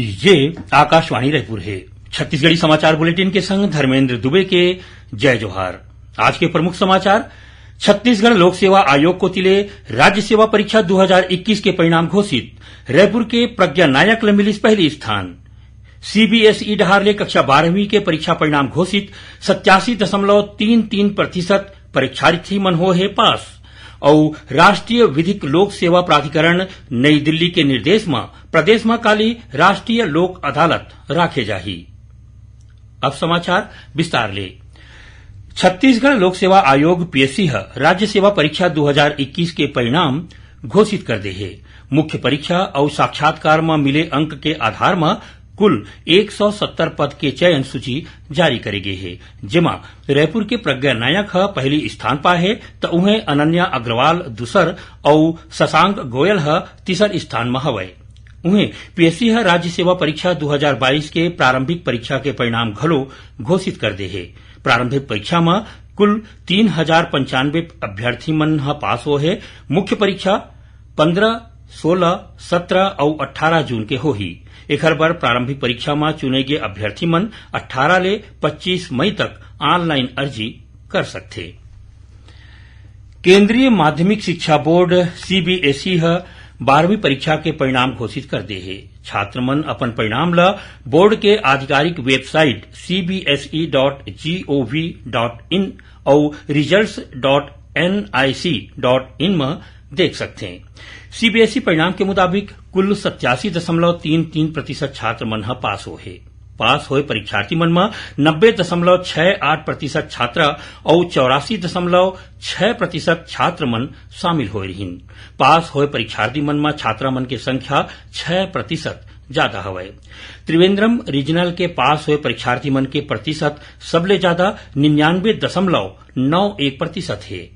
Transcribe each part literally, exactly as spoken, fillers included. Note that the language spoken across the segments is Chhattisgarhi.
ये आकाशवाणी रायपुर हे। छत्तीसगढ़ी समाचार बुलेटिन के संग धर्मेंद्र दुबे के जय जोहार। आज के प्रमुख समाचार। छत्तीसगढ़ लोक सेवा आयोग कोति ले राज्य सेवा परीक्षा दो हज़ार इक्कीस के परिणाम घोषित। रायपुर के प्रज्ञा नायक ल मिलिस पहली स्थान। सीबीएसई डहार ले कक्षा बारहवीं के परीक्षा परिणाम घोषित। सत्यासी दशमलव तीन तीन प्रतिशत परीक्षार्थी मन होए हे पास। अउ राष्ट्रीय विधिक लोक सेवा प्राधिकरण नई दिल्ली के निर्देश म प्रदेश म काली राष्ट्रीय लोक अदालत राखे जाही। अब समाचार विस्तार ले। छत्तीसगढ़ लोक सेवा आयोग, पीएससी, ह राज्य सेवा परीक्षा दो हज़ार इक्कीस के परिणाम घोषित कर दे हे। मुख्य परीक्षा अउ साक्षात्कार म मिले अंक के आधार म कुल एक सौ सत्तर पद के चयन सूची जारी करे गे हे, जेमा रायपुर के प्रज्ञा नायक ह पहली स्थान पाए हे, त उहें अनन्या अग्रवाल दूसर अउ शशांक गोयल ह तीसर स्थान म हवय। उहें, पीएससी ह राज्य सेवा परीक्षा दो हज़ार बाईस के प्रारंभिक परीक्षा के परिणाम घलो घोषित कर दे हे। प्रारंभिक परीक्षा म कुल तीन हजार पंचानवे अभ्यर्थी मन ह पास होए हे। मुख्य परीक्षा पंद्रह, सोलह, सत्रह अउ अट्ठारह जून के होही। एखर बर प्रारंभिक परीक्षा म चुने गे अभ्यर्थी मन अट्ठारह ले पच्चीस मई तक ऑनलाइन अर्जी कर सकथे। केंद्रीय माध्यमिक शिक्षा बोर्ड, सीबीएसई, ह बारहवीं परीक्षा के परिणाम घोषित कर दे हे। छात्र मन अपन परिणाम ल बोर्ड के आधिकारिक website CBSE dot gov dot in अउ results dot NIC dot in म देख सकथें। सीबीएसई परिणाम के मुताबिक कुल सत्यासी दशमलव तीन तीन प्रतिशत छात्र मन ह पास होए हे। पास होए परीक्षार्थी मन म नब्बे दशमलव छह आठ प्रतिशत छात्रा अउ चौरासी दशमलव छह प्रतिशत छात्र मन शामिल होए रिहिन। पास होए परीक्षार्थी मन म छात्रा मन के संख्या छह प्रतिशत जादा हवय। त्रिवेंद्रम रीजनल के पास होए परीक्षार्थी मन के प्रतिशत सबले जादा निन्यानवे दशमलव नौ एक प्रतिशत हे।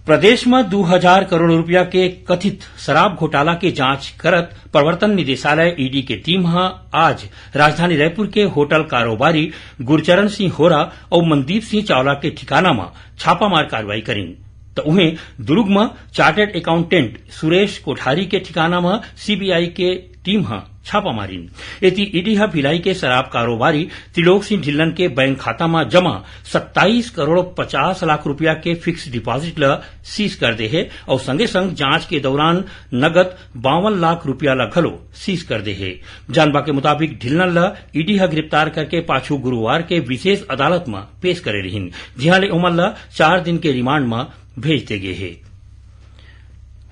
प्रदेश म दू हजार करोड़ रुपया के कथित शराब घोटाला के जांच करत प्रवर्तन निदेशालय, ईडी, के टीम ह आज राजधानी रायपुर के होटल कारोबारी गुरचरण सिंह होरा अउ मनदीप सिंह चावला के ठिकाना म छापामार कार्रवाई करिन। त उहें, दुर्ग म चार्टर्ड अकाउंटेंट सुरेश कोठारी के ठिकाना म सीबीआई के टीम ह छापा मारिन। एती, ईडी ह भिलाई के शराब कारोबारी त्रिलोक सिंह ढिल्लन के बैंक खाता म जमा सत्ताईस करोड़ पचास लाख रुपया के फिक्स डिपॉजिट ल सीज कर दे हे अउ संगे संग जांच के दौरान नगद बावन लाख रुपया ल घलो सीज कर दे हे। जानबा के मुताबिक, ढिल्लन ल ईडी ह गिरफ्तार करके पाछू गुरुवार के विशेष अदालत म पेश करे रिहिन, जिहां ले ओमन ल चार दिन के रिमांड म भेज दे गे हे।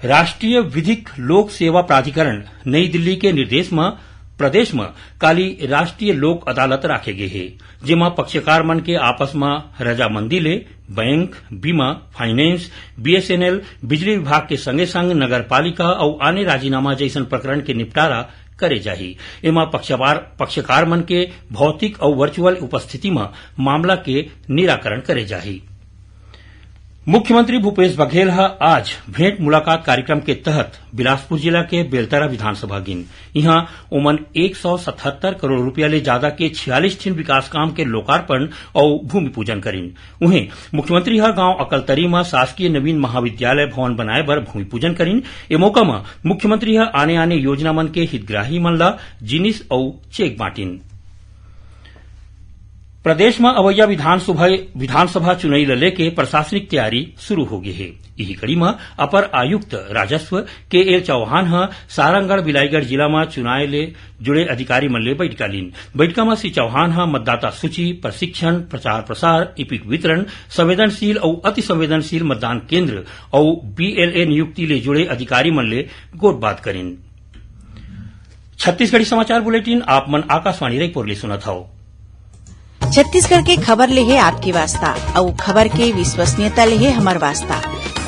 राष्ट्रीय विधिक लोक सेवा प्राधिकरण नई दिल्ली के निर्देश म प्रदेश म काली राष्ट्रीय लोक अदालत राखे गे हे, जेमा पक्षकार मन के आपस म रजामंदी ले बैंक, बीमा, फाइनेंस, बीएसएनएल, बिजली विभाग के संगे संग नगर पालिका अउ आने राजीनामा जइसन प्रकरण के निपटारा करे जाही। एमा पक्षकार, पक्षकार मन के भौतिक अउ वर्चुअल उपस्थिति म मामला के निराकरण करे जाही। मुख्यमंत्री भूपेश बघेल ह आज भेंट मुलाकात कार्यक्रम के तहत बिलासपुर जिला के बेलतरा विधानसभा गिन। इहां ओमन एक सौ सतहत्तर करोड़ रुपया ले जादा के छियालीस ठिन विकास काम के लोकार्पण अउ भूमि पूजन करिन। उहें, मुख्यमंत्री ह गांव अकलतरी म शासकीय नवीन महाविद्यालय भवन बनाए बर भूमि पूजन करिन। ए मौका म मुख्यमंत्री ह आने-आने योजना मन के हितग्राही मन ल जिनिस अउ चेक बांटिन। प्रदेश म अवइया विधानसभा, विधानसभा चुनई ल लेके प्रशासनिक तैयारी शुरू हो गे हे। इही कड़ी म अपर आयुक्त राजस्व के एल चौहान ह सारंगढ़ बिलाईगढ़ जिला म चुनाव ले जुड़े अधिकारी मन ले बइठका लीन। बइठका म श्री चौहान ह मतदाता सूची, प्रशिक्षण, प्रचार प्रसार, ईपिक वितरण, संवेदनशील अउ अति संवेदनशील मतदान केंद्र अउ बीएलए नियुक्ति ले जुड़े अधिकारी मन ले गोठबात करिन। छत्तीसगढ़ी समाचार बुलेटिन आप मन आकाशवाणी रायपुर ले सुनत हव। छत्तीसगढ़ के खबर ले हे आपके वास्ता, अउ खबर के विश्वसनीयता ले हे हमर वास्ता।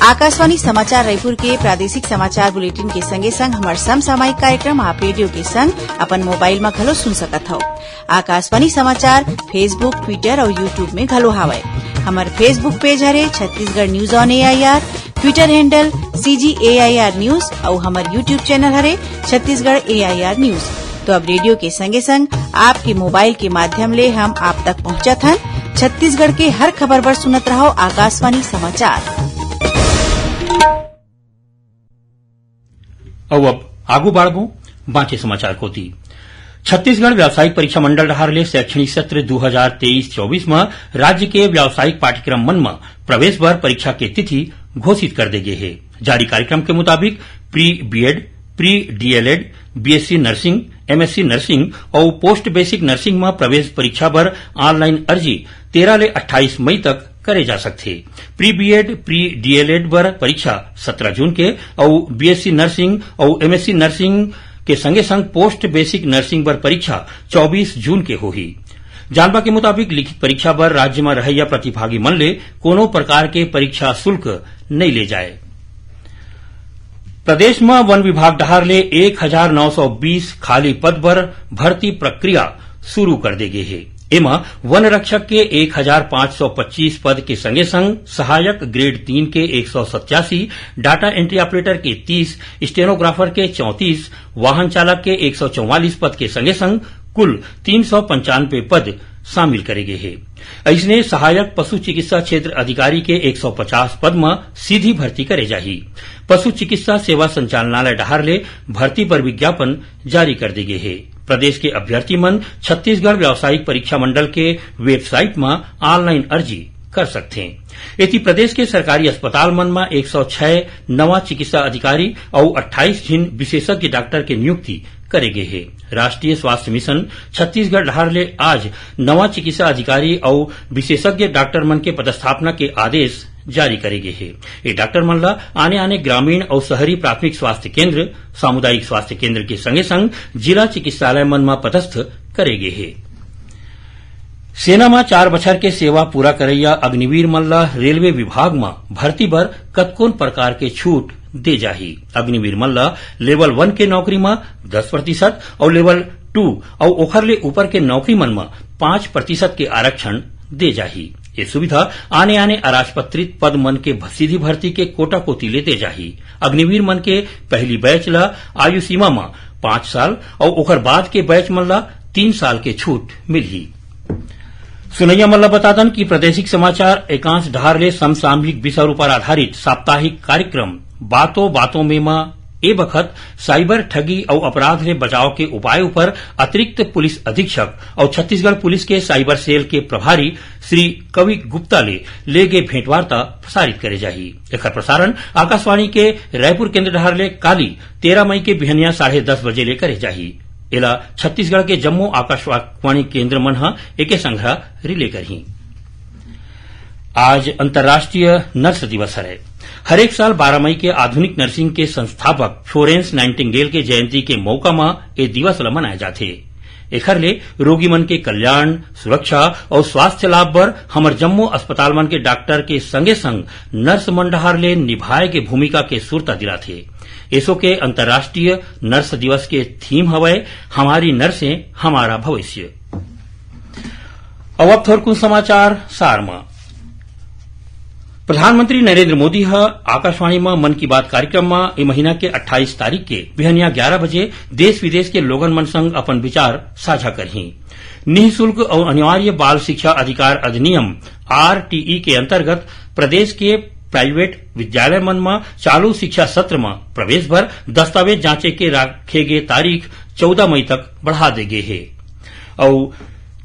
आकाशवाणी समाचार रायपुर के प्रादेशिक समाचार बुलेटिन के संगे संग हमर समसामयिक कार्यक्रम आप रेडियो के संग अपन मोबाइल म घलो सुन सकत हव। आकाशवाणी समाचार Facebook, Twitter अउ YouTube में घलो हावय। हमर Facebook पेज हरे Chhattisgarh news on AIR, Twitter handle CG AIR news अउ हमर YouTube चैनल हरे छत्तीसगढ़ एआईआर न्यूज। तो अब रेडियो के संगे संग आपके मोबाइल के माध्यम ले हम आप तक पहुंचत हन। छत्तीसगढ़ के हर खबर बर सुनत रहव आकाशवाणी समाचार। अउ अब आगू बढ़बो। बांचे समाचार कोति। छत्तीसगढ़ व्यावसायिक परीक्षा मंडल डहार ले शैक्षणिक सत्र दू हजार तेईस चौबीस म राज्य के व्यावसायिक पाठ्यक्रम मन म प्रवेश बर परीक्षा के तिथि घोषित कर दे गे हे। जारी कार्यक्रम के मुताबिक pre B Ed, pre D El Ed, B Sc nursing, M Sc nursing अउ पोस्ट बेसिक नर्सिंग म प्रवेश परीक्षा बर ऑनलाइन अर्जी तेरह ले अट्ठाईस मई तक करे जा सकथे। प्री बीएड, प्री डीएलएड बर परीक्षा सत्रह जून के अउ बीएससी नर्सिंग अउ एमएससी नर्सिंग के संगे संग पोस्ट बेसिक नर्सिंग बर परीक्षा चौबीस जून के होही। जानबा के मुताबिक, लिखित परीक्षा बर राज्य म रहइया प्रतिभागी मन ले कोनो प्रकार के परीक्षा शुल्क नइ ले जाए। प्रदेश म वन विभाग डहार ले एक हजार नौ सौ बीस खाली पद बर भर्ती प्रक्रिया शुरू कर दे गे हे। एमा वन रक्षक के एक हजार पाँच सौ पच्चीस पद के संगे संग सहायक ग्रेड तीन के एक सौ सत्यासी, डाटा एंट्री ऑपरेटर के तीस, स्टेनोग्राफर के चौंतीस, वाहन चालक के एक सौ चौवालीस पद के संगे संग कुल तीन सौ पंचानवे पद शामिल करे गे हे। अइसने सहायक पशु चिकित्सा क्षेत्र अधिकारी के एक सौ पचास पद म सीधी भर्ती करे जाही। पशु चिकित्सा सेवा संचालनालय डहार ले भर्ती बर विज्ञापन जारी कर दे गे हे। प्रदेश के अभ्यर्थी मन छत्तीसगढ़ व्यावसायिक परीक्षा मंडल के वेबसाइट म ऑनलाइन अर्जी कर सकथें। एती प्रदेश के सरकारी अस्पताल मन म एक सौ छह नवा चिकित्सा अधिकारी अउ अट्ठाईस झिन विशेषज्ञ डॉक्टर के नियुक्ति करे गे हे। राष्ट्रीय स्वास्थ्य मिशन छत्तीसगढ़ डहार ले आज नवा चिकित्सा अधिकारी अउ विशेषज्ञ डॉक्टर मन के पदस्थापना के आदेश जारी करे गे हे। ये डॉक्टर मन ला आने-आने ग्रामीण अउ शहरी प्राथमिक स्वास्थ्य केंद्र, सामुदायिक स्वास्थ्य केंद्र के संगे संग जिला चिकित्सालय मन म पदस्थ करे गे हे। सेना म चार बछर के सेवा पूरा करइया अग्निवीर मन ला रेलवे विभाग म भर्ती बर कतकोन प्रकार के छूट दे जाही। अग्निवीर मन ला लेवल वन के नौकरी म दस प्रतिशत अउ लेवल टू अउ ओखर ले ऊपर के नौकरी मन म पाँच प्रतिशत के आरक्षण दे जाही। ये सुविधा आने-आने अराजपत्रित पद मन के भ-, सीधी भर्ती के कोटा कोति ले दे जाही। अग्निवीर मन के पहली बैच ला आयु सीमा म पाँच साल अउ ओखर बाद के बैच मन ला तीन साल के छूट मिलही। सुनइया मन ला बता दन कि प्रादेशिक समाचार एकांश डहार ले समसामयिक विषय उपर आधारित साप्ताहिक कार्यक्रम बातों बातों में म ए बखत साइबर ठगी अउ अपराध ले बचाव के उपाय उपर अतिरिक्त पुलिस अधीक्षक अउ छत्तीसगढ़ पुलिस के साइबर सेल के प्रभारी श्री कवि गुप्ता ले, ले गे भेंटवार्ता प्रसारित करे जाही। एखर प्रसारण आकाशवाणी के रायपुर केंद्र डहार ले काली तेरह मई के बिहनिया साढ़े दस बजे ले करे जाही। एला छत्तीसगढ़ के जम्मो आकाशवाणी केंद्र मन ह एके संघरा रिले करही। आज अंतर्राष्ट्रीय नर्स दिवस हरे। हरेक साल बारह मई के आधुनिक नर्सिंग के संस्थापक फ्लोरेंस नाइटिंगेल के जयंती के मौका म ए दिवस ल मनाए जाथे। एखर ले रोगी मन के कल्याण, सुरक्षा अउ स्वास्थ्य लाभ बर हमर जम्मो अस्पताल मन के डॉक्टर के संगे संग नर्स मन डहार ले निभाए के भूमिका के सुरता दिलाथे। एसो के अंतर्राष्ट्रीय नर्स दिवस के थीम हवय, हमारी नर्सें, हमारा भविष्य। अब, अब थोरकुन समाचार सार म। प्रधानमंत्री नरेंद्र मोदी ह आकाशवाणी म मन की बात कार्यक्रम म ए महीना के अट्ठाईस तारीख के बिहनिया ग्यारह बजे देश विदेश के लोगन मन संग अपन विचार साझा करही। निःशुल्क अउ अनिवार्य बाल शिक्षा अधिकार अधिनियम, आरटीई, के अंतर्गत प्रदेश के प्राइवेट विद्यालय मन म चालू शिक्षा सत्र म प्रवेश बर दस्तावेज जांचे के राखे गे तारीख चौदह मई तक बढ़ा दे गे हे। अउ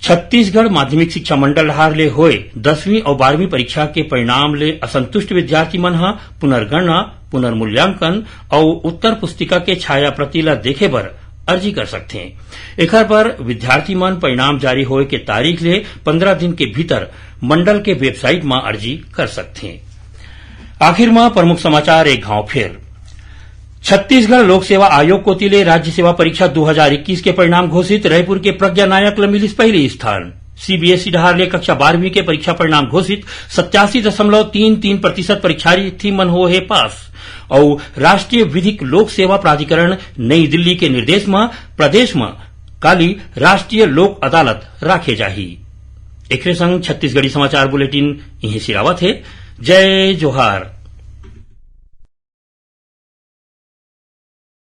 छत्तीसगढ़ माध्यमिक शिक्षा मंडल डहार ले होए दसवीं अउ बारहवीं परीक्षा के परिणाम ले असंतुष्ट विद्यार्थी मन ह पुनर्गणना, पुनर्मूल्यांकन अउ उत्तर पुस्तिका के छाया प्रति ल देखे बर अर्जी कर सकथें। एखर बर विद्यार्थी मन परिणाम जारी होए के तारीख ले पंद्रह दिन के भीतर मंडल के वेबसाइट म अर्जी कर सकथें। आखिर म प्रमुख समाचार एक घांव फेर। छत्तीसगढ़ लोक सेवा आयोग कोति ले राज्य सेवा परीक्षा दू हजार इक्कीस के परिणाम घोषित, रायपुर के प्रज्ञा नायक ल मिलिस पहली स्थान। सीबीएसई डहार ले कक्षा बारहवीं के परीक्षा परिणाम घोषित, सत्यासी दशमलव तीन तीन प्रतिशत परीक्षार्थी मन होहे पास। अउ राष्ट्रीय विधिक लोक सेवा प्राधिकरण नई दिल्ली के निर्देश म प्रदेश म काली राष्ट्रीय लोक अदालत राखे जाही। एकरे संग छत्तीसगढ़ी समाचार बुलेटिन इहें सिरावत हे। जय जोहार।